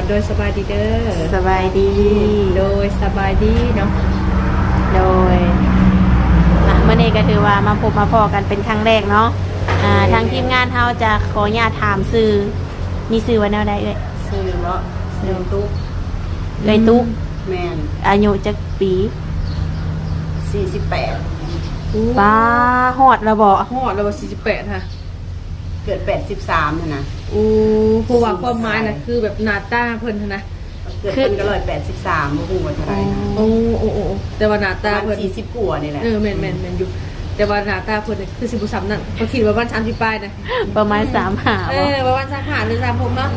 ໂດຍ ສະບາຍດີເດີ. ສະບາຍດີ. ໂດຍ ສະບາຍດີເນາະ. ໂດຍ ອ່ະ ມື້ນີ້ກໍຖືວ່າມາພົບມາພໍ້ກັນເປັນຄັ້ງແລກເນາະ. ອ່າ ໂດຍ ທາງທີມງານເຮົາຈະຂໍອະນຸຍາດຖາມຊື່ ມີຊື່ວ່າແນວໃດເອີຍ? ຊື່ເນາະ ຊື່ຕຸກ. ເອີຍຕຸກ. ແມ່ນ. ອາຍຸຈັກປີ? ສີ່ສິບແປດ. ປ້າ ຮອດແລ້ວບໍ່? ຮອດແລ້ວບໍ່ ສີ່ສິບແປດຫັ້ນ? ເກີດແປດສິບສາມຫັ້ນນະ. ໂອ້ ເພາະວ່າຄວາມໝາຍນະ ຄືແບບໜ້າຕາເພິ່ນຫັ້ນນະ ເກີດເພິ່ນກໍຮ້ອຍແປດສິບສາມ ບໍ່ຮູ້ວ່າເທົ່າໃດນະ. ໂອ້ ໂອ້ ໂອ້ ແຕ່ວ່າໜ້າຕາເພິ່ນ ປະມານສີ່ສິບກວ່ານີ້ແຫຼະ. ເອີ ແມ່ນ ອືມ ແມ່ນ ແມ່ນຢູ່ ແຕ່ວ່າໜ້າຕາເພິ່ນນີ້ຄືຊິບໍ່ສ່ຳນັ້ນ ຂ້ອຍຄິດວ່າປະມານສາມສິບປາຍນະ ປະມານ ອືມ ສາມຫ້າ ເອີ ບໍ່? ປະມານສາມຫ້າ ຫຼື ສາມຫົກເນາະ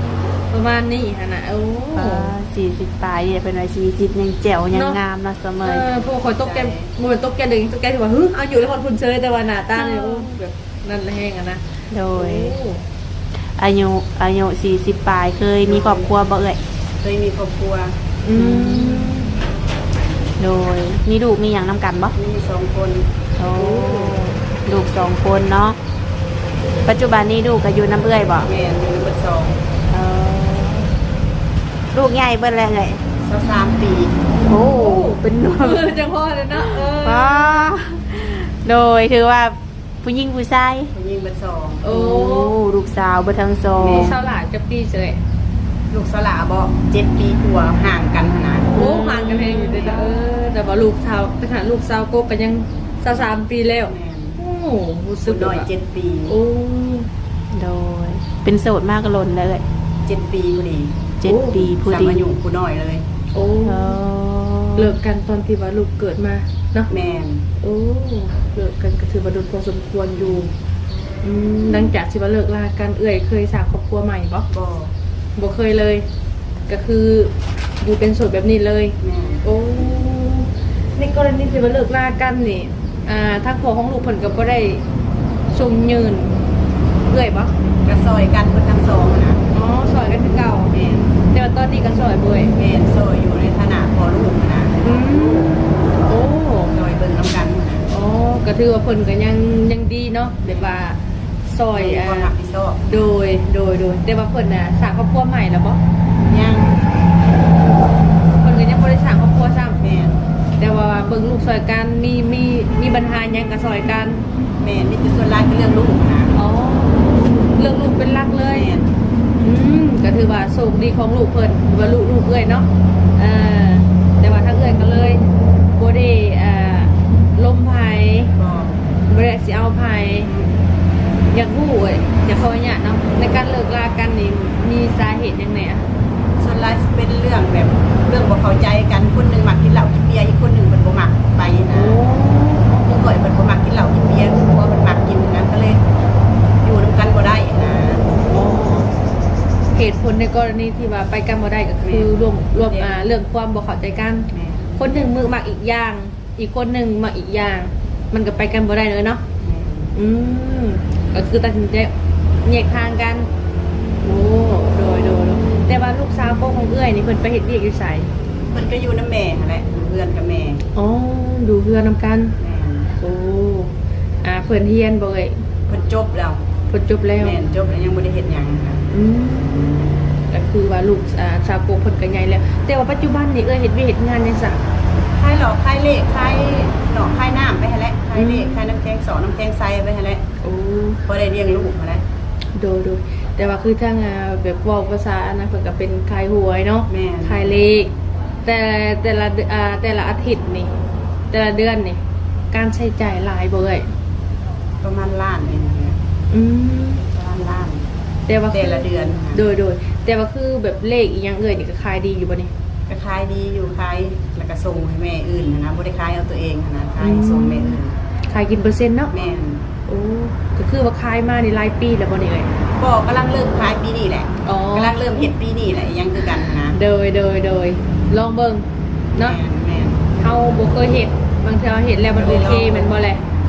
ປະມານນີ້ຫັ້ນນະ. ໂອ້ ປາ ສີ່ສິບປາຍ ເພິ່ນວ່າສີ່ສິບຍັງແຈ໋ວ ຍັງງາມເນາະ ສະເໝີ. ເນາະ ເອີ ເພາະວ່າຂ້ອຍຕົກໃຈ ບໍ່ແມ່ນຕົກໃຈເລີຍ ຕົກໃຈທີ່ວ່າ ຫຶ ອາຍຸແລ້ວຮອດພຸ້ນເຊີຍ ແຕ່ວ່າໜ້າຕານີ້ ເອີ ໂອ້ ແບບ ນັ້ນແຮງຫັ້ນນະ. ໂດຍ ໂອ້ ອາຍຸ ອາຍຸສີ່ສິບປາຍ ເຄີຍມີຄອບຄົວບໍ່ເອື້ອຍ? ເຄີຍມີຄອບຄົວ. ອືມ ອືມ ໂດຍ ມີລູກມີຫຍັງນຳກັນບໍ່? ມີສອງຄົນ. ໂອ້ ລູກສອງຄົນເນາະ. ປັດຈຸບັນນີ້ລູກກໍຢູ່ນຳເອື້ອຍບໍ່? ແມ່ນ ຢູ່ນຳເບິດສອງ. ເອີ ລູກໃຫຍ່ເບິດແລ້ວເອື້ອຍ? ຊາວສາມປີ. ໂອ້ ເປັນໜຸ່ມ ເອີ ຈັງພໍ້ເລີຍເນາະ. ເອີ ປ້າ ໂດຍ ຖືວ່າ ຜູ້ຍິງຜູ້ຊາຍ? ຜູ້ຍິງເບິດສອງ. ໂອ້ ໂອ້ ລູກສາວເບິດທັງສອງ. ແມ່ນ. ລູກສາວຫຼ້າຈັກປີເອີຍ? ລູກສາວຫຼ້າບໍ ເຈັດປີກວ່າ ຫ່າງກັນຫັ້ນນະ. ໂອ້ ຫ່າງກັນແຮງຢູ່ເດ້. ເອີ ແຕ່ວ່າລູກສາວ ແຕ່ຂະໜາດລູກສາວກົກກໍຍັງຊາວສາມປີແລ້ວ. ແມ່ນ. ໂອ້ ຮູ້ສຶກ ຜູ້ນ້ອຍເຈັດປີ. ໂອ້ ໂດຍ ເປັນໂສດມາກໍດົນແລ້ວເອີຍ? ເຈັດປີພໍດີ. ເຈັດປີພໍດີ. ໂອ້ ສ່ຳອາຍຸຜູ້ນ້ອຍເລີຍ. ໂອ້ ເອີ ເລີກກັນຕອນທີ່ວ່າລູກເກີດມາເນາະ. ແມ່ນ. ໂອ້ ເລີກກັນກໍຖືວ່າດົນພໍສົມຄວນຢູ່. ອືມ ຫຼັງຈາກທີ່ວ່າເລີກລາກັນ ເອື້ອຍເຄີຍສ້າງຄອບຄົວໃໝ່ບໍ່? ບໍ່ ບໍ່ເຄີຍເລີຍ. ກໍຄືຢູ່ເປັນໂສດແບບນີ້ເລີຍ. ແມ່ນ. ໂອ້ ໃນກໍລະນີທີ່ວ່າເລີກລາກັນນີ້ ອ່າ ທາງພໍ່ຂອງລູກເພິ່ນກໍບໍ່ໄດ້ຊົງເງິນເອື້ອຍບໍ່? ກໍຊ່ອຍກັນເບິດທັງສອງຫັ້ນນະ. ອໍ ຊ່ອຍກັນຄືເກົ່າ. ແມ່ນ. ແຕ່ວ່າຕອນນີ້ກໍຊ່ອຍບໍ່ເອື້ອຍ? ແມ່ນ ຊ່ອຍຢູ່ໃນຖານະພໍ່ລູກຫັ້ນນະ. ອືມ ໂອ້ ຊ່ອຍເບິ່ງນຳກັນຫັ້ນນະ. ອໍ ກໍຖືວ່າເພິ່ນກໍຍັງ ຍັງດີເນາະ ແບບວ່າ ຊ່ອຍ ມີຄວາມຮັບຜິດຊອບ. ໂດຍ ໂດຍ ໂດຍ ແຕ່ວ່າເພິ່ນນະສ້າງຄອບຄົວໃໝ່ແລ້ວບໍ່? ຍັງ. ເພິ່ນກໍຍັງບໍ່ໄດ້ສ້າງຄອບຄົວຊ້ຳ. ແມ່ນ. ແຕ່ວ່າເບິ່ງລູກຊ່ອຍກັນ ມີ ມີ ມີບັນຫາຫຍັງກໍຊ່ອຍກັນ. ແມ່ນ ມີແຕ່ສ່ວນຫຼາຍຄືເລື່ອງລູກນະ. ອໍ ເລື່ອງລູກເປັນຫຼັກເລີຍ. ແມ່ນ. ອືມ ກໍຖືວ່າໂຊກດີຂອງລູກເພິ່ນ ຫຼືວ່າລູກ ລູກເອື້ອຍເນາະ. ເອີ ແຕ່ວ່າທາງເອື້ອຍກໍເລີຍບໍ່ໄດ້ ເອີ ລົມໃຜ. ບໍ່. ບໍ່ໄດ້ຊິເອົາໃຜ. ອືມ ຢາກຮູ້ເອີຍ ຢາກຂໍອະນຸຍາດເນາະ ໃນການເລີກລາກັນນີ້ ມີສາເຫດຫຍັງແດ່? ສ່ວນຫຼາຍຊິເປັນເລື່ອງແບບ ເລື່ອງບໍ່ເຂົ້າໃຈກັນ ຄົນໜຶ່ງມັກກິນເຫຼົ້າກິນເບຍ ອີກຄົນໜຶ່ງເພິ່ນບໍ່ມັກໄປນະ. ໂອ້ ຄືຂ້ອຍເພິ່ນບໍ່ມັກກິນເຫຼົ້າກິນເບຍ ຄືຜົວເພິ່ນມັກກິນນະ ກໍເລີຍຢູ່ນຳກັນບໍ່ໄດ້ນະ. ອໍ ເຫດຜົນໃນກໍລະນີທີ່ວ່າໄປກັນບໍ່ໄດ້ ກໍຄື ແມ່ນ ລວມ ລວມ ແມ່ນ ອ່າ ເລື່ອງຄວາມບໍ່ເຂົ້າໃຈກັນ. ແມ່ນ. ຄົນໜຶ່ງມັກອີກຢ່າງ ອີກຄົນໜຶ່ງມັກອີກຢ່າງ ມັນກໍໄປກັນບໍ່ໄດ້ເລີຍເນາະ. ແມ່ນ. ອືມ ກໍຄືຕັດສິນໃຈແຍກທາງກັນ. ໂອ້ ໂດຍ ໂດຍ ໂດຍ ແຕ່ວ່າລູກສາວໂກຂອງເອື້ອຍນີ້ ເພິ່ນໄປເຮັດວຽກຢູ່ໃສ? ເພິ່ນກໍຢູ່ນຳແມ່ຫັ້ນແຫຼະ ຢູ່ເຮືອນກັບແມ່. ອໍ ຢູ່ເຮືອນນຳກັນ. ແມ່ນ. ໂອ້ ອ່າ ເພິ່ນຮຽນບໍ່ເອື້ອຍ? ເພິ່ນຈົບແລ້ວ. ເພິ່ນຈົບແລ້ວ. ແມ່ນ ຈົບແລ້ວ ຍັງບໍ່ໄດ້ເຮັດຫຍັງນະ. ອືມ ກໍຄືວ່າລູກ ອ່າ ສາວກົກເພິ່ນກໍໃຫຍ່ແລ້ວ. ແຕ່ວ່າປັດຈຸບັນນີ້ເອື້ອຍເຮັດວຽກເຮັດງານຫຍັງຊະ? ຂາຍຫຼອກຂາຍເລກ ຂາຍໜອກຂາຍນ້ຳໄປຫັ້ນແຫຼະ ຂາຍເລກ ອືມ ຂາຍນ້ຳແຂງສອກນ້ຳແຂງໃສໄປຫັ້ນແຫຼະ. ໂອ້ ພໍໄດ້ລ້ຽງລູກຫັ້ນແຫຼະ. ໂດຍ ໂດຍ ແຕ່ວ່າຄືທາງ ອ່າ ແບບເວົ້າພາສາອັນນັ້ນ ເພິ່ນກໍເປັນຂາຍຫວຍເນາະ. ແມ່ນ. ຂາຍເລກ. ແຕ່ ແຕ່ລະ ອ່າ ແຕ່ລະອາທິດນີ້ ແຕ່ລະເດືອນນີ້ ການໃຊ້ຈ່າຍຫຼາຍບໍ່ເອື້ອຍ? ປະມານລ້ານໜຶ່ງ. ອືມ ປະມານລ້ານ ແຕ່ວ່າ ແຕ່ລະເດືອນ. ໂດຍ ໂດຍ ແຕ່ວ່າຄືແບບເລກອີ່ຫຍັງເອື້ອຍນີ້ ກໍຂາຍດີຢູ່ບໍ່ນີ້? ກໍຂາຍດີຢູ່ ຂາຍແລ້ວກໍສົ່ງໃຫ້ແມ່ອື່ນຫັ້ນນະ ບໍ່ໄດ້ຂາຍເອົາຕົວເອງຫັ້ນນະ ຂາຍ ອືມ ສົ່ງແມ່ອື່ນ. ຂາຍກິນເປີເຊັນເນາະ? ແມ່ນ. ໂອ້ ກໍຄືວ່າຂາຍມານີ້ຫຼາຍປີແລ້ວບໍ່ນີ້ເອີຍ? ບໍ່ ກຳລັງເລີ່ມຂາຍປີນີ້ແຫຼະ. ອໍ ກຳລັງເລີ່ມເຮັດປີນີ້ແຫຼະ ຍັງຄືກັນຫັ້ນນະ. ໂດຍ ໂດຍ ໂດຍ ລອງເບິ່ງເນາະ. ແມ່ນ ແມ່ນ. ເຮົາບໍ່ເຄີຍເຮັດ ບາງເທື່ອເຮົາເຮັດແລ້ວມັນໂອເຄແມ່ນບໍ່ແຫຼະ?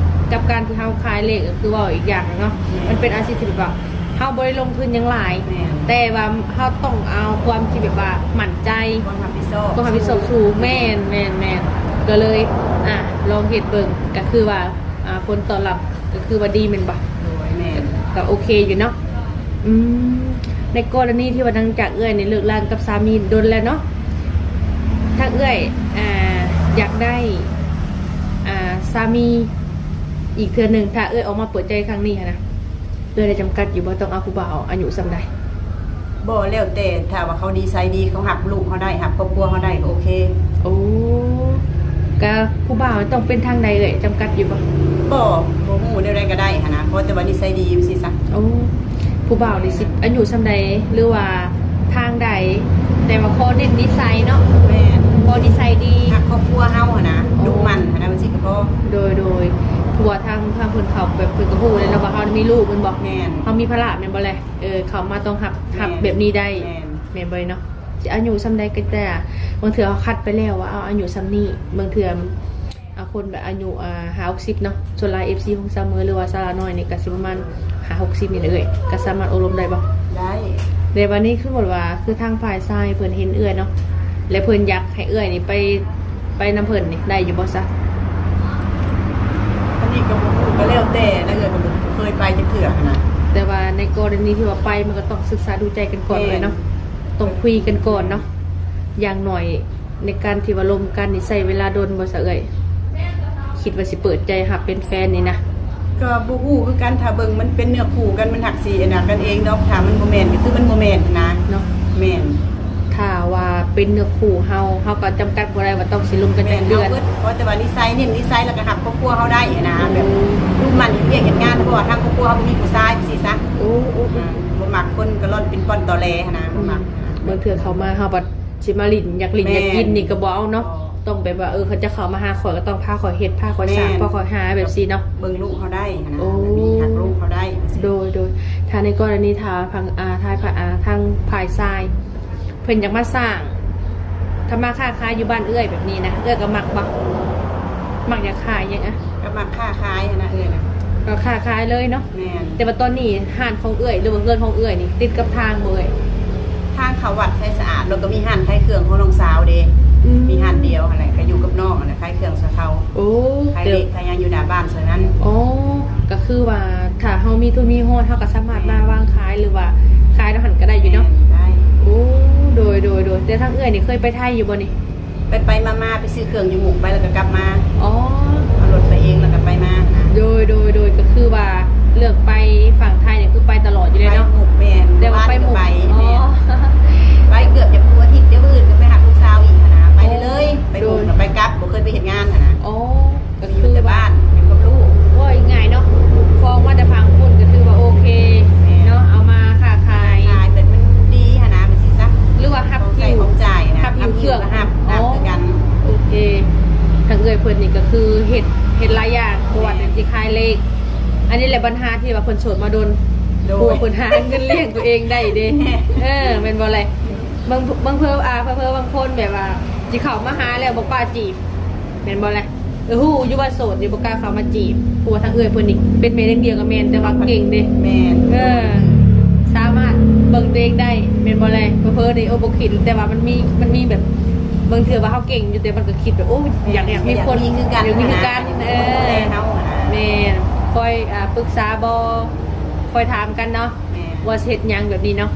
ກັບການທີ່ເຮົາຂາຍເລກກໍຄືເວົ້າອີກຢ່າງເນາະ. ແມ່ນ. ມັນເປັນອາຊີບທີ່ແບບວ່າ ເຮົາບໍ່ໄດ້ລົງທຶນຫຍັງຫຼາຍ. ແມ່ນ. ແຕ່ວ່າເຮົາຕ້ອງເອົາຄວາມທີ່ແບບວ່າໝັ້ນໃຈ ຄວາມຮັບຜິດຊອບ ຄວາມຮັບຜິດຊອບສູງ. ແມ່ນ ແມ່ນ ແມ່ນ. ກໍເລີຍ ອ່າ ລອງເຮັດເບິ່ງ ກໍຄືວ່າ ອ່າ ຜົນຕອບຮັບກໍຄືວ່າດີແມ່ນບໍ່? ໂດຍ ແມ່ນ. ກໍໂອເຄຢູ່ເນາະ. ອືມ ໃນກໍລະນີທີ່ວ່າຫຼັງຈາກເອື້ອຍນີ້ເລີກລາກັບສາມີດົນແລ້ວເນາະ ທາງເອື້ອຍ ອ່າ ຢາກໄດ້ ອ່າ ສາມີອີກເທື່ອໜຶ່ງ ຖ້າເອື້ອຍອອກມາເປີດໃຈຄັ້ງນີ້ຫັ້ນນະ ເອື້ອຍໄດ້ຈຳກັດຢູ່ບໍ່ ຕ້ອງເອົາຜູ້ບ່າວອາຍຸສ່ຳໃດ? ບໍ່ ແລ້ວແຕ່ ຖ້າວ່າເຂົານິໄສດີ ເຂົາຮັກລູກເຮົາໄດ້ ຮັກຄອບຄົວເຮົາໄດ້ ກໍໂອເຄ. ໂອ້ ກະຜູ້ບ່າວຕ້ອງເປັນທາງໃດເອື້ອຍ ຈຳກັດຢູ່ບໍ່? ບໍ່ ບໍ່ຮູ້ແນວໃດກໍໄດ້ຫັ້ນນະ ຂໍແຕ່ວ່ານິໄສດີຈັ່ງຊີ້ຊະ. ໂອ້ ຜູ້ບ່າວນີ້ຊິອາຍຸສ່ຳໃດ ຫຼືວ່າທາງໃດ ແຕ່ວ່າຂໍເນັ້ນນິໄສເນາະ. ແມ່ນ ຂໍນິໄສດີ ຮັກຄອບຄົວເຮົາຫັ້ນນະ ດຸໝັ່ນຫັ້ນນະ ຈັ່ງຊີ້ກໍພໍ. ໂດຍ ໂດຍ ເພາະວ່າທາງ ທາງເພິ່ນເຂົາແບບເພິ່ນກໍຮູ້ແລ້ວເນາະວ່າເຮົາມີລູກແມ່ນບໍ່? ແມ່ນ ເຮົາມີພາລະແມ່ນບໍ່ແຫຼະ? ເອີ ເຂົ້າມາຕ້ອງຮັບ ແມ່ນ ຮັບແບບນີ້ໄດ້ ແມ່ນ ແມ່ນບໍ່ເນາະ? ຊິອາຍຸສ່ຳໃດກໍແຕ່ ບາງເທື່ອເຮົາຄັດໄປແລ້ວວ່າເອົາອາຍຸສ່ຳນີ້ ບາງເທື່ອ ອາ ຄົນແບບອາຍຸ ອ່າ ຫ້າຫົກສິບເນາະ ສ່ວນຫຼາຍເອັຟຊີຂອງສາວເມີ ຫຼືວ່າສາວລານ້ອຍນີ້ກໍຊິປະມານຫ້າຫົກສິບນີ້ແຫຼະເອື້ອຍ ກໍສາມາດໂອ້ລົມໄດ້ບໍ່? ໄດ້. ແຕ່ບາດນີ້ຄືໝົດວ່າ ຄືທາງຝ່າຍຊາຍເພິ່ນເຫັນເອື້ອຍເນາະ ແລະເພິ່ນຢາກໃຫ້ເອື້ອຍນີ້ໄປ ໄປນຳເພິ່ນນີ້ໄດ້ຢູ່ບໍ່ຊະ? ອັນນີ້ກໍບໍ່ຮູ້ ກໍແລ້ວແຕ່ນະ ເອື້ອຍກໍບໍ່ເຄີຍໄປຈັກເທື່ອຫັ້ນນະ. ແຕ່ວ່າໃນກໍລະນີທີ່ວ່າໄປ ມັນກໍຕ້ອງສຶກສາດູໃຈກັນກ່ອນເອື້ອຍເນາະ ຕ້ອງຄຸຍກັນກ່ອນເນາະ ຢ່າງໜ້ອຍ ໃນການທີ່ວ່າລົມກັນນີ້ໃຊ້ເວລາດົນບໍ່ຊະເອື້ອຍ? ຄິດວ່າຊິເປີດໃຈຮັບເປັນແຟນນີ້ນະ. ກໍບໍ່ຮູ້ຄືກັນ ຖ້າເບິ່ງມັນເປັນເນື້ອຄູ່ກັນ ມັນຮັກຊິອັນນັ້ນກັນເອງດອກ ຖ້າມັນບໍ່ແມ່ນກໍຄືມັນບໍ່ແມ່ນນະ. ເນາະ ແມ່ນ ຖ້າວ່າເປັນເນື້ອຄູ່ເຮົາ ເຮົາກໍຈຳກັດບໍ່ໄດ້ວ່າຕ້ອງຊິລົມກັນຈັກເດືອນ. ແມ່ນ ເຮົາເບິດ ຂໍແຕ່ວ່ານິໄສ ເນັ້ນນິໄສ ແລ້ວກໍຮັກຄອບຄົວເຮົາໄດ້ນະ ແບບດຸໝັ່ນເຮັດວຽກເຮັດງານ ເພາະວ່າທາງຄອບຄົວເຮົາບໍ່ມີຜູ້ຊາຍຊີ້ຊະ. ໂອ້ ໂອ້ ອ່າ ບໍ່ມັກຄົນກະລ່ອນປິ່ນປ່ອນຕໍແຫຼຫັ້ນນະ ບໍ່ມັກ. ບາງເທື່ອເຂົາມາ ເຮົາບັດ ຊິມາຫຼິ້ນ ຢາກຫຼິ້ນ ແມ່ນ ຢາກກິນນີ້ກໍບໍ່ເອົາເນາະ ບໍ່ ຕ້ອງແບບວ່າ ເອີ ເຂົາຈະເຂົ້າມາຫາຂ້ອຍກໍຕ້ອງພາຂ້ອຍເຮັດ ພາຂ້ອຍສ້າງ ແມ່ນ ພາຂ້ອຍຫາແບບຊີ້ເນາະ ເບິ່ງລູກເຮົາໄດ້ຫັ້ນນະ. ໂອ້ ແບບນີ້ຮັກລູກເຮົາໄດ້ຈັ່ງຊີ້. ໂດຍ ໂດຍ ຖ້າໃນກໍລະນີ ຖ້າທາງ ອ່າ ທາງ ອ່າ ທາງຝ່າຍຊາຍເພິ່ນຢາກມາສ້າງ ທຳມາຄ້າຂາຍຢູ່ບ້ານເອື້ອຍແບບນີ້ນະ ເອື້ອຍກໍມັກບໍ່? ມັກຢາກຂາຍຫຍັງອະ? ກໍມັກຄ້າຂາຍຫັ້ນນະເອື້ອຍນະ ກໍຄ້າຂາຍເລີຍເນາະ. ແມ່ນ ແຕ່ວ່າຕອນນີ້ຮ້ານຂອງເອື້ອຍ ຫຼືວ່າເຮືອນຂອງເອື້ອຍນີ້ຕິດກັບທາງບໍ່ເອື້ອຍ? ທາງເຂົ້າວັດໄຊສະອາດ ແລ້ວກໍມີຮ້ານຂາຍເຄື່ອງຂອງນ້ອງສາວເດ້. ອືມ ມີຮ້ານດຽວຫັ້ນແຫຼະ ກໍຢູ່ກັບນ້ອງຫັ້ນແຫຼະ ຂາຍເຄື່ອງຊ່ອຍເຂົາ. ໂອ້ ຂາຍເລກຂາຍຫຍັງຢູ່ໜ້າບ້ານຊ່ອຍນັ້ນ. ອໍ ກໍຄືວ່າຖ້າເຮົາມີທຸນມີຮອນ ເຮົາກໍສາມາດ ແມ່ນ ມາວາງຂາຍ ຫຼືວ່າຂາຍນຳຫັ້ນກໍໄດ້ຢູ່ເນາະ. ແມ່ນ ໄດ້. ໂອ້ ໂດຍ ໂດຍ ໂດຍ ແຕ່ທາງເອື້ອຍນີ້ເຄີຍໄປໄທຢູ່ບໍ່ນີ້? ໄປໆມາໆ ໄປຊື້ເຄື່ອງຢູ່ມຸກໄປ ແລ້ວກໍກັບມາ. ອໍ ເອົາລົດໄປເອງ ແລ້ວກໍໄປມານະ. ໂດຍ ໂດຍ ໂດຍ ກໍຄືວ່າເລືອກໄປຝັ່ງໄທນີ້ຄືໄປຕະຫຼອດຢູ່ແລ້ວເນາະ. ໄປມຸກ ແມ່ນ ແຕ່ວ່າໄປມຸກ ມື້ວານກໍໄປ. ອໍ ແມ່ນ ໄປເກືອບຈະທຸກອາທິດ ດຽວມື້ອື່ນກໍໄປຫາລູກສາວອີກຫັ້ນນະ ໄປເລີຍໆ ໂດຍ ໄປມຸກແລ້ວໄປກັບ ບໍ່ເຄີຍໄປເຮັດງານຫັ້ນນະ. ອໍ ກໍຄືຢູ່ແຕ່ບ້ານ ຢູ່ກັບລູກ. ເວົ້າງ່າຍໆເນາະ ຂອງມາແຕ່ຝັ່ງພຸ້ນກໍຖືວ່າໂອເຄ ແມ່ນ ເນາະ ເອົາມາຄ້າຂາຍ ຂາຍແບບມັນດີຫັ້ນນະ ແບບຊີ້ຊະ ຫຼືວ່າຮັບ ຂອງໃຊ້ ຢູ່ ຂອງຈ່າຍນະ ຮັບຢູ່ເຄື່ອງ ຮັບຢູ່ກໍຮັບ ອໍ ຮັບຄືກັນ. ໂອເຄ ທາງເອື້ອຍເພິ່ນນີ້ກໍຄືເຮັດ ເຮັດຫຼາຍຢ່າງ ບໍ່ວ່າ ແມ່ນ ແຕ່ຊິຂາຍເລກ. ອັນນີ້ແຫຼະບັນຫາທີ່ວ່າເພິ່ນໂສດມາດົນ ໂດຍ ເພາະວ່າເພິ່ນຫາເງິນລ້ຽງຕົວເອງໄດ້ເດ້. ແມ່ນ ເອີ ແມ່ນບໍ່ແຫຼະ? ບາງ ບາງເທື່ອ ອ່າ ເຜີໆບາງຄົນແບບວ່າຊິເຂົ້າມາຫາແລ້ວບໍ່ກ້າຈີບ ແມ່ນບໍ່ແຫຼະ? ເອີ ຮູ້ຢູ່ວ່າໂສດນີ້ບໍ່ກ້າເຂົ້າມາຈີບ ເພາະວ່າທາງເອື້ອຍເພິ່ນນີ້ເປັນແມ່ລ້ຽງດຽວກໍແມ່ນ ແຕ່ວ່າເກັ່ງເດ້. ແມ່ນ ເອີ ສາມາດເບິ່ງຕົວເອງໄດ້ ແມ່ນບໍ່ແລະ? ເຜີໆນີ້ ໂອ້ ບໍ່ຄິດ ແຕ່ວ່າມັນມີ ມັນມີແບບ ບາງເທື່ອວ່າເຮົາເກັ່ງຢູ່ ແຕ່ມັນກໍຄິດແບບ ໂອ້ ຢາກ ຢາກມີຄົນ ຢາກມີຄືກັນ ຢາກມີຄືກັນ ຫັ້ນນະ ເອີ ເບິ່ງແລເຮົາ ຫັ້ນນະ ແມ່ນ ຄອຍ ອ່າ ປຶກສາບໍ່ ຄອຍຖາມກັນເນາະ. ແມ່ນ ວ່າຊິເຮັດຫຍັງແບບນີ້ເນາະ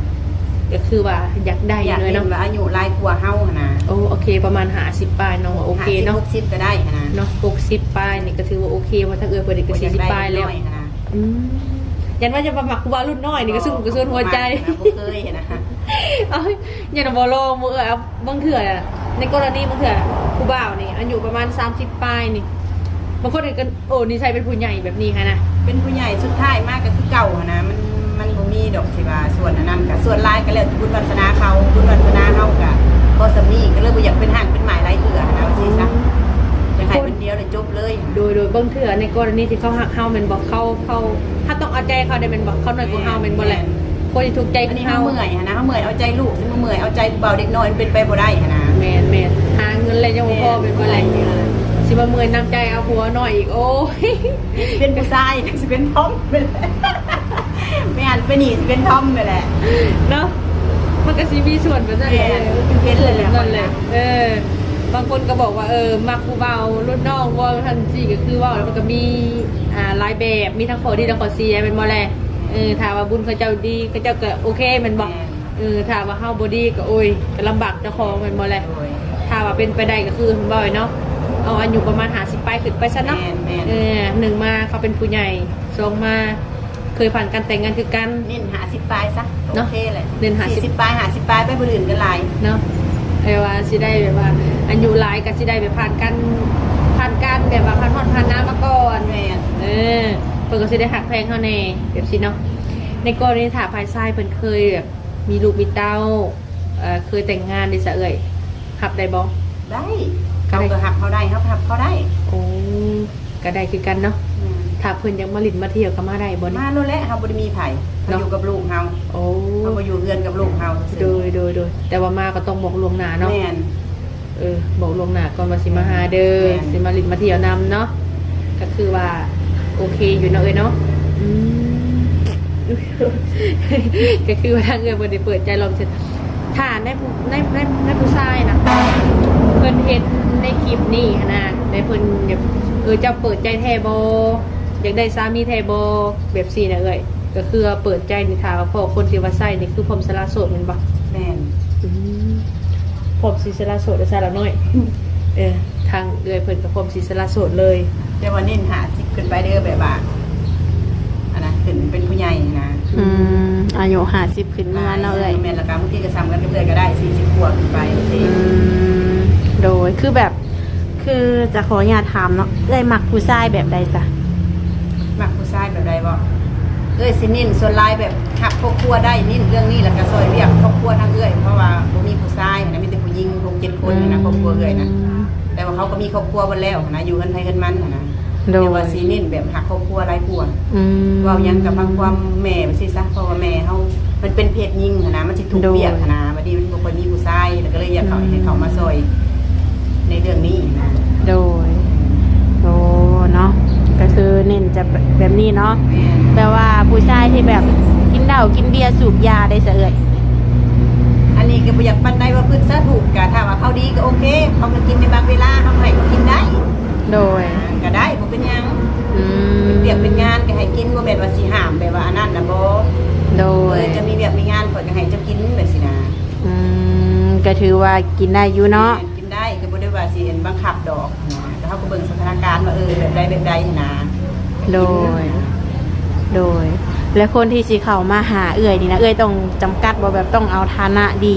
ກໍຄືວ່າຢາກໄດ້ ຢາກເຫັນເນາະ ວ່າອາຍຸຫຼາຍກວ່າເຮົາຫັ້ນນະ. ໂອ້ ໂອເຄ ປະມານຫ້າສິບປາຍເນາະ ໂອເຄເນາະ ຫ້າສິບ ຫົກສິບກໍໄດ້ຫັ້ນນະ ເນາະ ຫົກສິບປາຍນີ້ກໍຖືວ່າໂອເຄ ວ່າທາງເອື້ອຍເພິ່ນນີ້ກໍສີ່ສິບປາຍແລ້ວ. ອືມ ຢ້ານວ່າຈະມາມັກຜູ້ບ່າວລຸ້ນນ້ອຍນີ້ ກໍຊຸມກະຊວນຫົວໃຈ ບໍ່ເຄີຍຫັ້ນນະ. ເອົ້າ ຢ້ານວ່າບໍ່ລອງ ບໍ່ເອື້ອຍ ເອົາ ບາງເທື່ອ ໃນກໍລະນີບາງເທື່ອ ຜູ້ບ່າວນີ້ອາຍຸປະມານສາມສິບປາຍນີ້ ບາງຄົນກໍ ໂອ້ ນິໄສເປັນຜູ້ໃຫຍ່ແບບນີ້ຫັ້ນນະ ເປັນຜູ້ໃຫຍ່ ສຸດທ້າຍມາກໍຄືເກົ່າຫັ້ນນະ ມັນ ມັນບໍ່ມີດອກຊິວ່າສ່ວນອັນນັ້ນ ກໍສ່ວນຫຼາຍກໍແລ້ວແຕ່ບຸນວາສະໜາເຂົາ ບຸນວາສະໜາເຮົາກໍພໍສ່ຳນີ້ ກໍເລີຍບໍ່ຢາກເປັນຮ່າງເປັນໝ້າຍຫຼາຍເທື່ອຫັ້ນນະ ວ່າຊີ້ຊະ ຢາກໃຫ້ຄົນດຽວແລ້ວຈົບເລີຍ. ໂດຍ ໂດຍ ບາງເທື່ອໃນກໍລະນີທີ່ເຂົາຮັກເຮົາແມ່ນບໍ່ ເຂົາ ເຂົາ ເຮົາຕ້ອງເອົາໃຈເຂົາໄດ້ແມ່ນບໍ່ ເຂົານ້ອຍກວ່າເຮົາແມ່ນບໍ່ແຫຼະ? ແມ່ນ ຄົນທີ່ທຸກໃຈຄືເຮົາ ເຮົາເມື່ອຍຫັ້ນນະ ເຮົາເມື່ອຍເອົາໃຈລູກ ຊິມາເມື່ອຍເອົາໃຈຜູ້ບ່າວເດັກນ້ອຍ ມັນເປັນໄປບໍ່ໄດ້ຫັ້ນນະ. ແມ່ນໆ ຫາເງິນແລ້ວຍັງບໍ່ພໍ ແມ່ນ ແມ່ນບໍ່ແຫຼະ? ຊິມາເມື່ອຍນຳໃຈເອົາຜົວນ້ອຍອີກ ໂອ້ຍ ຊິເປັນຜູ້ຊາຍ ຊິເປັນທອມ ແມ່ນ ໄປນີ້ຊິເປັນທອມໄປແຫຼະເນາະ ມັນກໍຊິມີສ່ວນແບບນັ້ນແຫຼະ. ແມ່ນ ເອີ ເປັນແຫຼະ ນັ້ນແຫຼະ ເອີ ບາງຄົນກໍບອກວ່າ ເອີ ມັກຜູ້ບ່າວລຸ້ນນ້ອງ ເວົ້າຊັ້ນຊີ້ ກໍຄືເວົ້າແລ້ວມັນກໍມີ ອ່າ ຫຼາຍແບບ ມີທັງຂໍ້ດີ ແລະ ຂໍ້ເສຍ ແມ່ນບໍ່ແລະ? ເອີ ຖ້າວ່າບຸນເຂົາເຈົ້າດີ ເຂົາເຈົ້າກໍໂອເຄແມ່ນບໍ່? ແມ່ນ ເອີ ຖ້າວ່າເຮົາບໍ່ດີກໍ ໂອ້ຍ ກໍລຳບາກເຈົ້າຂອງແມ່ນບໍ່ແຫຼະ? ໂດຍ ຖ້າວ່າເປັນໄປໄດ້ກໍຄືເພິ່ນເວົ້າເນາະ ເອົາອາຍຸປະມານຫ້າສິບປາຍຂຶ້ນໄປຊະເນາະ. ແມ່ນໆ ເອີ ໜຶ່ງມາເຂົາເປັນຜູ້ໃຫຍ່ ສອງມາເຄີຍຜ່ານການແຕ່ງງານຄືກັນ. ເນັ້ນຫ້າສິບປາຍຊະ ເນາະ ໂອເຄແຫຼະ ເນັ້ນຫ້າສິບ ສີ່ສິບປາຍ ຫ້າສິບປາຍ ໄປຜູ້ອື່ນກໍຫຼາຍເນາະ. ແຕ່ວ່າຊິໄດ້ແບບວ່າອາຍຸຫຼາຍກໍຊິໄດ້ແບບຜ່ານການ ຜ່ານການແບບວ່າຜ່ານຮ້ອນຜ່ານໜາວມາກ່ອນ. ແມ່ນ ເອີ ເພິ່ນກໍຊິໄດ້ຮັກແພງເຮົາແດ່ ແບບຊີ້ເນາະ. ໃນກໍລະນີຖ້າຝ່າຍຊາຍເພິ່ນເຄີຍແບບ ມີລູກມີເຕົ້າ ເອີ ເຄີຍແຕ່ງງານເດຊະເອື້ອຍ ຮັບໄດ້ບໍ່? ໄດ້ ເຂົາກໍຮັບເຮົາໄດ້ ເຮົາກໍຮັບເຂົາໄດ້. ໂອ້ ກໍໄດ້ຄືກັນເນາະ. ອືມ ຖ້າເພິ່ນຢາກມາຫຼິ້ນມາທ່ຽວກໍມາໄດ້ບໍ່ນີ້? ມາໂລດແຫຼະ ເຮົາບໍ່ໄດ້ມີໃຜ ເຮົາຢູ່ກັບລູກເຮົາ. ໂອ້ ເຮົາກໍຢູ່ເຮືອນກັບລູກເຮົາ. ໂດຍໆໆ ແຕ່ວ່າມາກໍຕ້ອງບອກລ່ວງໜ້າເນາະ. ແມ່ນ ເອີ ບອກລ່ວງໜ້າກ່ອນວ່າຊິມາຫາເດີ ແມ່ນ ຊິມາຫຼິ້ນມາທ່ຽວນຳເນາະ. ກໍຄືວ່າໂອເຄຢູ່ເນາະເອື້ອຍເນາະ. ອືມ ກໍຄືວ່າທາງເອື້ອຍເພິ່ນໄດ້ເປີດໃຈລອບເຊັດ ຖ້າໃນຜູ້ ໃນ ໃນ ໃນຜູ້ຊາຍນະ ເພິ່ນເຫັນໃນຄລິບນີ້ຫັ້ນນະ ໃນເພິ່ນແບບ ເອີ ເຈົ້າເປີດໃຈແທ້ບໍ່? ຢາກໄດ້ສາມີແທ້ບໍ່? ແບບຊີ້ນະເອື້ອຍ ກໍຄືວ່າເປີດໃຈນີ້ ຖ້າວ່າພໍ້ຄົນທີ່ວ່າໃຊ້ນີ້ ຄືພ້ອມສະຫຼະໂສດແມ່ນບໍ່? ແມ່ນ. ອືມ ພ້ອມຊິສະຫຼະໂສດແລ້ວຊະລາວນ້ອຍ. ເອີ ທາງເອື້ອຍເພິ່ນກໍພ້ອມຊິສະຫຼະໂສດເລີຍ. ແຕ່ວ່າເນັ້ນຫ້າສິບຂຶ້ນໄປເດີ ແບບວ່າ ອັນນັ້ນ ຂຶ້ນເປັນຜູ້ໃຫຍ່ນະ. ອືມ ອາຍຸຫ້າສິບຂຶ້ນເມືອເນາະເອື້ອຍ. ແມ່ນ ແລ້ວກໍບາງທີກໍສ່ຳກັນກັບເອື້ອຍກໍໄດ້ ສີ່ສິບກວ່າຂຶ້ນໄປ. ອືມ ໂດຍ ຄືແບບ ຄືຈະຂໍອະນຸຍາດຖາມເນາະ ເອື້ອຍມັກຜູ້ຊາຍແບບໃດຊະ? ມັກຜູ້ຊາຍແບບໃດບໍ? ເອື້ອຍຊິເນັ້ນສ່ວນຫຼາຍແບບຮັກຄອບຄົວໄດ້ ເນັ້ນເລື່ອງນີ້ ແລ້ວກໍຊ່ອຍວຽກຄອບຄົວທາງເອື້ອຍ ເພາະວ່າບໍ່ມີຜູ້ຊາຍນະ ມີແຕ່ຜູ້ຍິງຫົກເຈັດຄົນນະ ອືມ ຄອບຄົວເອື້ອຍນະ. ແຕ່ວ່າເຂົາກໍມີຄອບຄົວເບິດແລ້ວນະ ຢູ່ເຮືອນໃຜເຮືອນມັນນະ. ໂດຍ ແຕ່ວ່າຊິເນັ້ນແບບຮັກຄອບຄົວຫຼາຍກວ່າ. ອືມ ເວົ້າຫຍັງກໍຟັງຄວາມແມ່ວ່າຊີ້ຊະ ເພາະວ່າແມ່ເຮົາ ມັນເປັນເພດຍິງຫັ້ນນະ ມັນຊິທຸກວຽກຫັ້ນນະ. ໂດຍ ບັດນີ້ມັນບໍ່ຄ່ອຍມີຜູ້ຊາຍ ແລ້ວກໍເລີຍຢາກເຂົ້າ ອືມ ໃຫ້ເຂົ້າມາຊ່ອຍໃນເລື່ອງນີ້ນະ. ໂດຍ ໂອ້ ເນາະ ກໍຄືເນັ້ນຈະແບບນີ້ເນາະ. ແມ່ນ ແບບວ່າຜູ້ຊາຍທີ່ແບບກິນເຫຼົ້າກິນເບຍສູບຢາໄດ້ຊະເອື້ອຍ? ອັນນີ້ກໍບໍ່ຢາກປານໃດວ່າພຶດສາທຸ ກໍຖ້າວ່າເຂົາດີກໍໂອເຄ ເຂົາກໍກິນໃນບາງເວລາ ເຮົາໃຫ້ເຂົາກິນໄດ້. ໂດຍ ອ່າ ກໍໄດ້ ບໍ່ເປັນຫຍັງ. ອືມ ເປັນວຽກເປັນງານກໍໃຫ້ກິນ ບໍ່ແມ່ນວ່າຊິຫ້າມແບບວ່າອັນນັ້ນນະ ບໍ່. ໂດຍ ເອີ ຈະມີວຽກມີງານ ຂ້ອຍກໍໃຫ້ເຈົ້າກິນແບບຊີ້ນະ. ອືມ ກໍຖືວ່າກິນໄດ້ຢູ່ເນາະ. ແມ່ນ ກິນໄດ້ ກໍບໍ່ໄດ້ວ່າຊິອັນບັງຄັບດອກນະ ແຕ່ເຮົາກໍເບິ່ງສະຖານະການວ່າ ເອີ ແບບໃດແບບໃດຫັ້ນນະ. ໂດຍ ໂດຍ ແລະຄົນທີ່ຊິເຂົ້າມາຫາເອື້ອຍນີ້ນະ ເອື້ອຍຕ້ອງຈຳກັດບໍ່ ແບບຕ້ອງເອົາຖານະດີ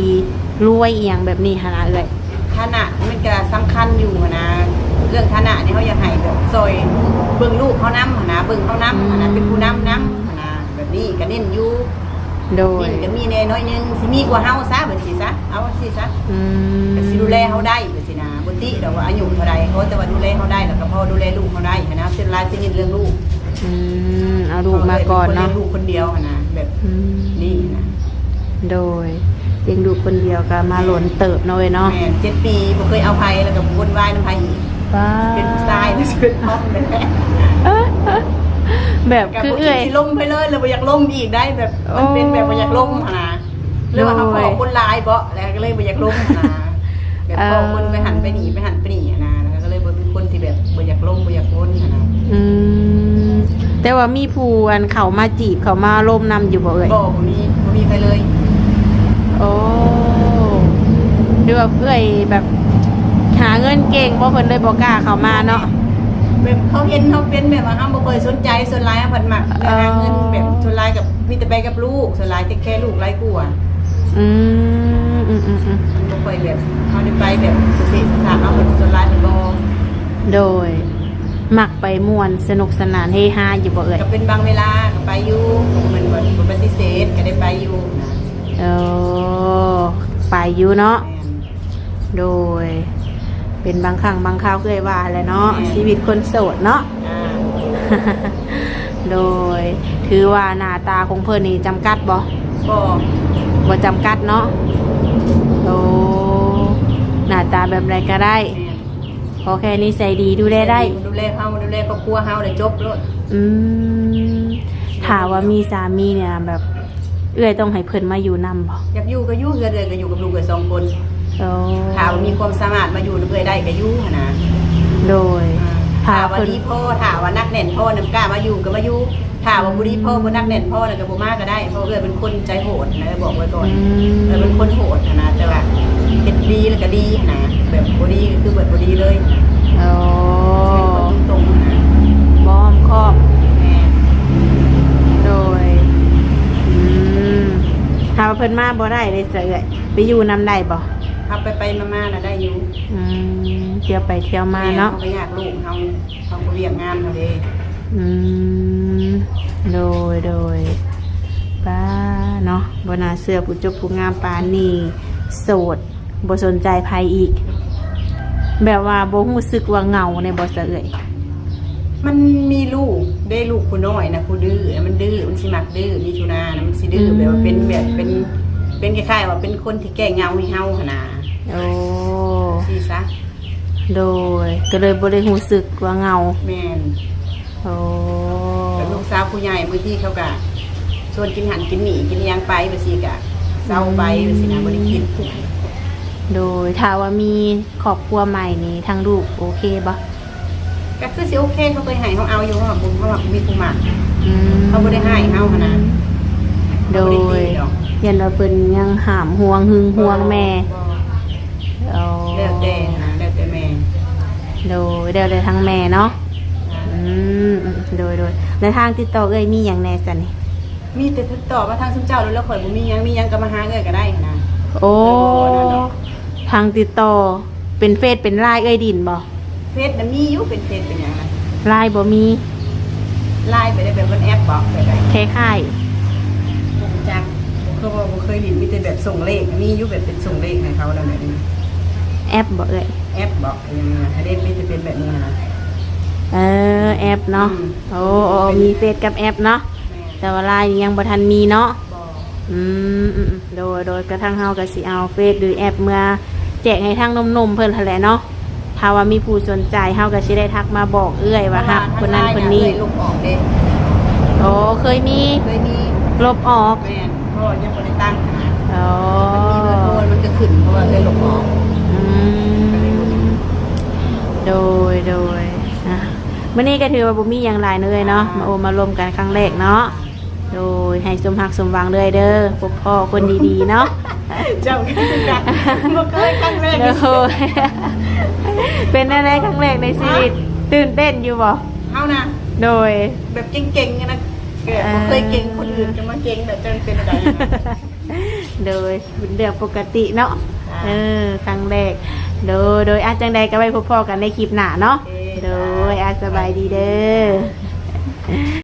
ລວຍອີ່ຫຍັງແບບນີ້ຫັ້ນນະເອື້ອຍ? ຖານະມັນກະສຳຄັນຢູ່ຫັ້ນນະ ເລື່ອງຖານະນີ້ເຮົາຢາກໃຫ້ແບບຊ່ອຍເບິ່ງລູກເຮົານຳຫັ້ນນະ ເບິ່ງເຮົານຳຫັ້ນນະ ອືມ ເປັນຜູ້ນຳນຳຫັ້ນນະ ແບບນີ້ກະເນັ້ນຢູ່. ໂດຍ ເນັ້ນກະມີແດ່ໜ້ອຍໜຶ່ງ ຊິມີກວ່າເຮົາຊະ ແບບຊີ້ຊະ ເອົາຈັ່ງຊີ້ຊະ. ອືມ ກະຊິດູແລເຮົາໄດ້ ຊີ້ນະ ບໍ່ຕິດອກວ່າອາຍຸເທົ່າໃດ ຂໍແຕ່ວ່າດູແລເຮົາໄດ້ ແລ້ວກໍພໍດູແລລູກເຮົາໄດ້ຫັ້ນນະ. ສ່ວນຫຼາຍຊິເນັ້ນເລື່ອງລູກ. ອືມ ເອົາລູກມາກ່ອນເນາະ ເພາະວ່າເອື້ອຍເປັນຄົນລ້ຽງລູກຄົນດຽວຫັ້ນນະ ແບບ ອືມ ນີ້ນະ. ໂດຍ ລ້ຽງລູກຄົນດຽວກໍມາ ແມ່ນ ດົນເຕີບເນາະເອື້ອຍເນາະ. ແມ່ນ ເຈັດປີບໍ່ເຄີຍເອົາໃຜ ແລ້ວກໍວຸ້ນວາຍນຳໃຜອີກ. ປ້າ ຊິເປັນຜູ້ຊາຍ ຫຼືຊິເປັນທອມແຫຼະ ແບບຄືເອື້ອຍ ກໍບໍ່ຄິດຊິລົມໃຜເລີຍ ແລ້ວບໍ່ຢາກລົມອີກໄດ໋ ແບບ ໂອ້ ມັນເປັນແບບບໍ່ຢາກລົມຫັ້ນນະ. ຫຼືວ່າເຮົາພໍ້ຄົນຫຼາຍເບາະ ແລ້ວກໍເລີຍບໍ່ຢາກລົມຫັ້ນນະ ແບບ ເອີ ພໍ້ຄົນໄປຫັ້ນໄປນີ້ ໄປຫັ້ນໄປນີ້ຫັ້ນນະ ແລ້ວກໍເລີຍບໍ່ເປັນຄົນທີ່ແບບບໍ່ຢາກລົມບໍ່ຢາກວົນຫັ້ນນະ. ອືມ ແຕ່ວ່າມີຜູ້ອັນເຂົ້າມາຈີບ ເຂົ້າມາລົມນຳຢູ່ບໍ່ເອື້ອຍ? ບໍ່ ບໍ່ມີ ບໍ່ມີໃຜເລີຍ. ໂອ້ ຫຼືວ່າເອື້ອຍແບບຫາເງິນເກັ່ງບໍ່ ເພິ່ນເລີຍບໍ່ກ້າເຂົ້າມາເນາະ? ແບບເຂົາເຫັນເຮົາເປັນແບບວ່າເຮົາບໍ່ຄ່ອຍສົນໃຈ ສ່ວນຫຼາຍເຮົາພັດມັກ ເອີ ເລື່ອງຫາເງິນ ແບບສ່ວນຫຼາຍກໍມີແຕ່ໄປກັບລູກ ສ່ວນຫຼາຍ ເທກແຄລູກຫຼາຍກວ່າ. ອືມ ອືມໆໆ ມັນບໍ່ຄ່ອຍແບບ ເຮົາໄດ້ໄປແບບສະເສະສະສະ ເຮົາເພິ່ນສ່ວນຫຼາຍເພິ່ນບໍ່. ໂດຍ ມັກໄປມ່ວນສະໜຸກສະໜານເຮຮາຢູ່ບໍ່ເອື້ອຍ? ກໍເປັນບາງເວລາກໍໄປຢູ່ ບໍ່ແມ່ນວ່າປະຕິເສດ ກໍໄດ້ໄປຢູ່ນະ. ເອີ ໄປຢູ່ເນາະ. ແມ່ນ. ໂດຍ ເປັນບາງຄັ້ງບາງຄາວ ເອື້ອຍວ່າແຫຼະເນາະ. ແມ່ນ. ຊີວິດຄົນໂສດເນາະ. ອ່າ ໂດຍ ຖືວ່າໜ້າຕາຂອງເພິ່ນນີ້ຈຳກັດບໍ່? ບໍ່ ບໍ່ຈຳກັດເນາະ. ໂອ້ ໜ້າຕາແບບໃດກໍໄດ້. ແມ່ນ. ຂໍແຄ່ນິໄສດີ ດູແລໄດ້ ດູແລເຮົາ ດູແລຄອບຄົວເຮົາ ແລ້ວຈົບໂລດ. ອືມ ຖ້າວ່າມີສາມີນີ້ນະ ແບບເອື້ອຍຕ້ອງໃຫ້ເພິ່ນມາຢູ່ນຳບໍ່? ຢາກຢູ່ກໍຢູ່ ເຮືອນເອື້ອຍກໍຢູ່ກັບລູກເອື້ອຍສອງຄົນ. ໂອ້ ຖ້າວ່າມີຄວາມສາມາດມາຢູ່ນຳເອື້ອຍໄດ້ກໍຢູ່ຫັ້ນນະ. ໂດຍ ອ່າ ຖ້າວ່າດີພໍ ຖ້າວ່າໜັກແໜ້ນພໍນຳ ກ້າມາຢູ່ກໍມາຢູ່ ຖ້າວ່າບໍ່ດີພໍ ບໍ່ໜັກແໜ້ນພໍນະ ກໍບໍ່ມາກໍໄດ້ ເພາະເອື້ອຍເປັນຄົນໃຈໂຫດນະ ບອກໄວ້ກ່ອນ. ອືມ ເອື້ອຍເປັນຄົນໂຫດນະ ແຕ່ວ່າເຮັດດີແລ້ວກໍດີນະ ແບບບໍ່ດີກໍຄືແບບບໍ່ດີເລີຍ. ໂອ້ ເປັນຄົນຕົງໆນະ ບໍ່ອ້ອມຄ້ອມ. ແມ່ນ. ໂດຍ. ອືມ ຖ້າວ່າເພິ່ນມາບໍ່ໄດ້ເດ້ຊະເອື້ອຍ ໄປຢູ່ນຳໄດ້ບໍ່? ເຮົາໄປໆມາໆນະໄດ້ຢູ່. ອືມ ທ່ຽວໄປທ່ຽວມາເນາະ. ແມ່ນ ເຮົາກໍຢາກລູກເຮົາ ເຮົາກໍວຽກງານເຮົາເດ້. ອືມ ໂດຍ ໂດຍ. ປ້າເນາະ ບໍ່ໜ້າເຊື່ອ ຜູ້ຈົບຜູ້ງາມປານນີ້ ໂສດ ບໍ່ສົນໃຈໃຜອີກ ແບບວ່າບໍ່ຮູ້ສຶກວ່າເຫງົາແດ່ບໍ່ຊະເອື້ອຍ? ມັນມີລູກເດ້ ລູກຜູ້ນ້ອຍນະ ຜູ້ດື້ ມັນດື້ ມັນຊິມັກດື້ ມິຖຸນານະ ມັນຊິດື້ ອືມ ແບບວ່າເປັນ ແບບເປັນ ເປັນຄ້າຍໆວ່າເປັນຄົນທີ່ແກ້ເຫງົາໃຫ້ເຮົາຫັ້ນນະ. ໂອ້ ຊີ້ຊະ. ໂດຍ ກໍເລີຍບໍ່ໄດ້ຮູ້ສຶກວ່າເຫງົາ. ແມ່ນ. ໂອ້ ແລ້ວລູກສາວຜູ້ໃຫຍ່ ບາງທີເຂົາກະຊວນກິນຫັ້ນກິນນີ້ ກິນອີ່ຫຍັງໄປ ແບບຊີ້ກະເຊົາໄປ ອືມ ແບບຊີ້ນະ ບໍ່ໄດ້ຄິດ. ໂດຍ ຖ້າວ່າມີຄອບຄົວໃໝ່ນີ້ ທາງລູກໂອເຄບໍ່? ກໍຄືຊິໂອເຄ ເຂົາເຄີຍໃຫ້ເຮົາເອົາຢູ່ ເຮົາ ເຮົາ ເຮົາມີຜູ້ມັກ. ອືມ ເຂົາບໍ່ໄດ້ໃຫ້ເຮົາຫັ້ນນະ. ໂດຍ ເຮົາບໍ່ໄດ້ຕີດອກ ຢ້ານວ່າເພິ່ນຍັງຫາມຫວງ ຫຶງຫວງແມ່. ບໍ່ ອໍ ແລ້ວແຕ່ນະ ແລ້ວແຕ່ແມ່. ໂດຍ ແລ້ວແຕ່ທາງແມ່ເນາະ. ອືມ ອືມ ໂດຍ ໂດຍ. ແລ້ວທາງຕິດຕໍ່ເອື້ອຍມີຫຍັງແດ່ຊະນີ້? ມີແຕ່ຕິດຕໍ່ມາທາງຊຸມເຈົ້າໂລດ ແລ້ວຂ້ອຍບໍ່ມີຫຍັງ ມີຫຍັງກໍມາຫາເອື້ອຍກໍໄດ້ນະ. ໂອ້ ເອື້ອຍບໍ່ອັນນັ້ນດອກ. ທາງຕິດຕໍ່ເປັນເຟສເປັນລາຍເອື້ອຍດິນບໍ່? ເຟສນະມີຢູ່ ເປັນເຟສເປັນຫຍັງນະ ລາຍບໍ່ມີ. ລາຍໄປໄດ້ແບບເປັນແອັບບໍ່ ແບບໃດ? ຄ້າຍໆ ບໍ່ຮູ້ຈັກ ບໍ່ເຄີຍ ບໍ່ເຄີຍຫຼິ້ນ ມີແຕ່ແບບສົ່ງເລກ ມີຢູ່ແບບເປັນສົ່ງເລກໃຫ້ເຂົາແລ້ວແບບນີ້. ແອັບບໍ່ເອື້ອຍ? ແອັບບໍ່ ອີຫຍັງນະ ໃຫ້ໄດ້ມີແຕ່ເປັນແບບນີ້ນະ. ເອີ ແອັບເນາະ. ອືມ ໂອ້ ໂອ້ ມີເຟສກັບແອັບເນາະ. ແມ່ນ. ແຕ່ວ່າລາຍນີ້ຍັງບໍ່ທັນມີເນາະ. ບໍ່. ອືມ ອືມ ໂດຍ ໂດຍ ກະທາງເຮົາກະຊິເອົາເຟສ ຫຼື ແອັບເມືອແຈກໃຫ້ທາງໜຸ່ມໆເພິ່ນຫັ້ນແຫຼະເນາະ. ຖ້າວ່າມີຜູ້ສົນໃຈ ເຮົາກະຊິໄດ້ທັກມາບອກເອື້ອຍວ່າຮັກຄົນນັ້ນຄົນນີ້. ເພາະວ່າທາງລາຍຫັ້ນເອື້ອຍລົບອອກເດ້. ໂອ້ ເຄີຍມີ ເຄີຍມີ ລົບອອກ. ແມ່ນ ເພາະວ່າຍັງບໍ່ໄດ້ຕັ້ງນະ. ອໍ ມັນມີເບີໂທ ມັນກະຂຶ້ນ ເພາະວ່າເອື້ອຍລົບອອກ. ອືມ ໂດຍ ໂດຍ. ອ່ະ ມື້ນີ້ກະຖືວ່າບໍ່ມີຫຍັງຫຼາຍເນາະເອື້ອຍເນາະ. ອ່າ ມາໂອ້ມາລົມກັນຄັ້ງແລກເນາະ. ໂດຍ ໃຫ້ສົມຮັກສົມຫວັງເລື້ອຍເດີ ພົບພໍ້ຄົນດີໆເນາະ. ເຈົ້າຄືກັນ ບໍ່ເຄີຍ ຄັ້ງແລກ. ໂດຍ ເປັນແນວໃດຄັ້ງແລກໃນຊີວິດ? ຕື່ນເຕັ້ນຢູ່ບໍ່? ເຮົານະ ໂດຍ ແບບເກັ່ງໆນະ ແບບບໍ່ເຄີຍເກັ່ງ ຄົນອື່ນກໍມາເກັ່ງ ແບບເຈົ້າເປັນແນວໃດ? ໂດຍ ເປັນເລື່ອງປົກກະຕິເນາະ. ອ່າ ເອີ ຄັ້ງແລກ. ໂດຍ ໂດຍ ອາ ຈັ່ງໃດກໍໄວ້ພົບພໍ້ກັນໃນຄລິບໜ້າເນາະ. ໂອເຄ ໂດຍ ອາ ສະບາຍດີເດີ.